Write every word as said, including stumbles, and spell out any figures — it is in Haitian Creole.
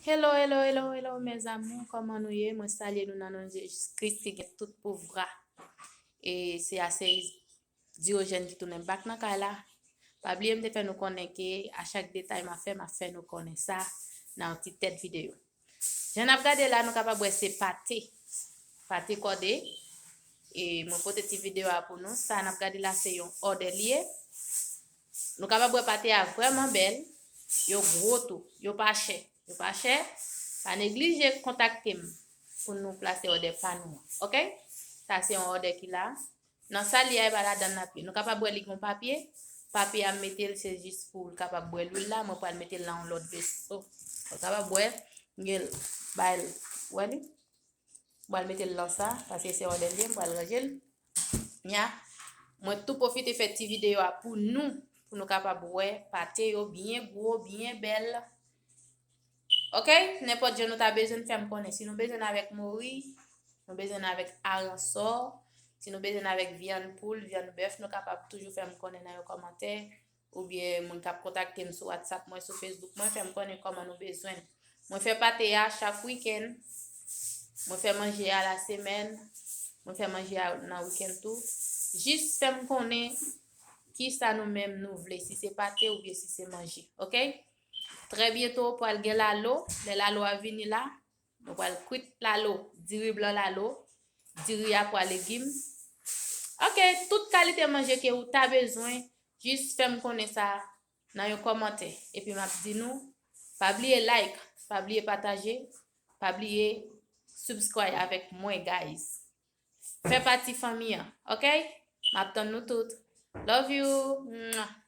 Hello, hello, hello, hello, mes amours, kòman nou ye? Mwen salye nou nan non Jezi Kris ki gen tout pouvwa. E se Aseyiz Diyojèn ki tounen back nan kay la. Pa bliye m te fè nou konnen ke a chak detay m ap fè, m ap fè nou konnen sa nan yon ti tèt videyo. Jan n ap gade la, nou kapab wè se pate. Pate kòde. E mwen pote ti videyo a pou nou. Sa n ap gade la, se yon òdè li ye. Nou kapab wè pate a vrèman bèl. Yo gwo tou. Yo pa chè. Yo pa chè. Pa neglije kontakte m pou nou plase òdè pa nou an. Oke? Sa se yon òdè ki la. Nan sa li a, e pa ladan l n ap ye. Nou kapab wè li gen yon papye. Papye a m mete l, se jis pou l kapab bwè lwil la. Mwen pral mete l nan yon lòt veso. Ou kapab wè, m gen l bay l. Wè li? M pral mete l nan sa, paske se òdè l ye, m pral ranje l. Nya, mwen tou pwofite fè ti videyo a pou nou, pou nou kapab wè pate yo byen gwo, byen bèl. Oke, nenpòt jan nou ta bezwen, fè m konnen. Si nou bezwen avèk mori, nou bezwen avèk aransò, si nou bezwen avèk vyann poul, vyann bèf, nou kapab toujou fè m konnen nan yon kòmantè, oubyen moun k ap kontakte m sou WhatsApp mwen, sou Facebook mwen, fè m konnen kòman nou bezwen l. Mwen fè pate a chak wikenn, mwen fè manje a la semèn, mwen fè manje a nan wikenn tou. Jis fè m konnen kisa nou menm nou vle, si se pate oubyen si se manje, oke? Trè byento, pral gen lalo. Lè lalo a vini la, nou pral kwit lalo, diri blan lalo, diri a, pwa legim. Oke, tout kalite manje ke ou ta bezwen, jis fè m konnen sa nan yon kòmantè. Epi m ap di nou, pa bliye like, pa bliye pataje, pa bliye subscribe avèk mwen, guys. Fè pati fanmi an, oke? M ap tann nou tout. Love you. Mwah.